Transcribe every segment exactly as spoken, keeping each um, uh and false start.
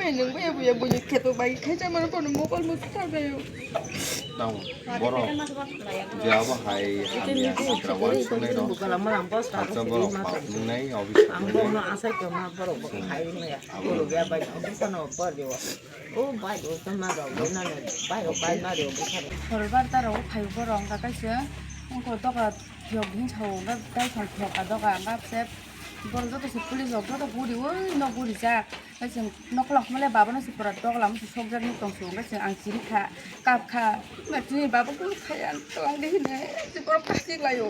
Nwng buya buya buini kheto bai khaisa mano bono mobile mo thangnaio. Tamo, borok je abo hai hamya sikra wan sungnai rok, haksa borok pap nungnai, obis nungnai. Horbar ta rok phai borok wngkha kaisa, wngkha doga phiyok hinwi sao, wngkha tai phang phiyok ka doga, wngkha se borok joto se police rok joto guri oi nok guri jak. Tei chwng nokhorok hwnmale babano se pura doglam se sokjaknai tongso, hwnkhe chwng ang chiri kha, kap kha. Ba chini baba kunu khaya twlang di hwnwi borok khachik laio.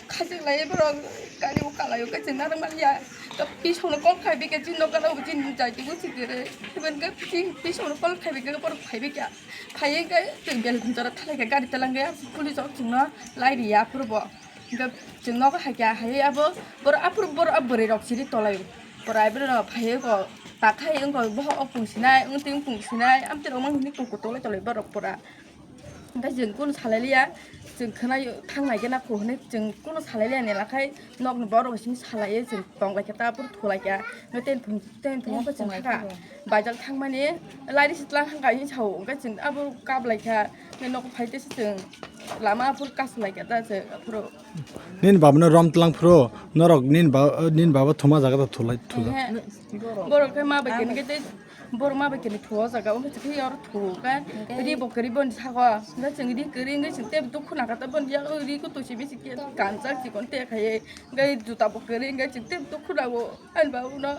Khachik laiwi borok gari o kalaio, hwnkhe chwng narwk manya. Tei pisongno call khai bikhe chini nokha o chini jai tongwi chwng tere. Hwnkhe chini pisongno call khai bikhe borok phai bikha. Phaiwi hwnkhe chwng bel jora thalai kha gari twlang khe police rok chwngno lai ria aphuru bo. Hwnkhe chwng nogo hai khe, hai abo borok aphuru borok a bwrwi rok chiri tolai. Borai borok phaiwi kok takhai wngkha, boho o pung sinai, wng twi wng pung sinai, amtwi rok mang hwnwi kung kutulai tolai borok pura. Hwnkhe chwng kunu salai liya, chwng khwnai thang nai khe na kho hwnwi chwng kunu salai liya ni lakhai nokni borok simi salai chwng tong lai khe ta aphuru thulai kha. Hwnkhe tei thung tei thung khe chwng kha. Baijak thangmani lairi sitlang hangka hinwi sao, hwnkhe chwng abo kap lai kha, hwnkhe nogo phai tei se chwng lama aphuru kasu lai kha ta chwng aphuru. Nini baba no rom tlang phuru, norok nini ba-, nini baba thuma jaga ta thulai, thula. Ehe. Borok khe ma bai khe hwnkhe tei borok ma bai khe ni thua jaga, hwnkhe chwng khe oro thua khe ri bo kwrwi boni saka, hwnkhe chwng ri kwrwi hwnkhe chwng tei dukhu nangkha ta boni yak ri kutu si bisi khe kanjak chikon te khai, hwnkhe juta bo kwrwi hwnkhe chwng tei dukhu nango ani baba no.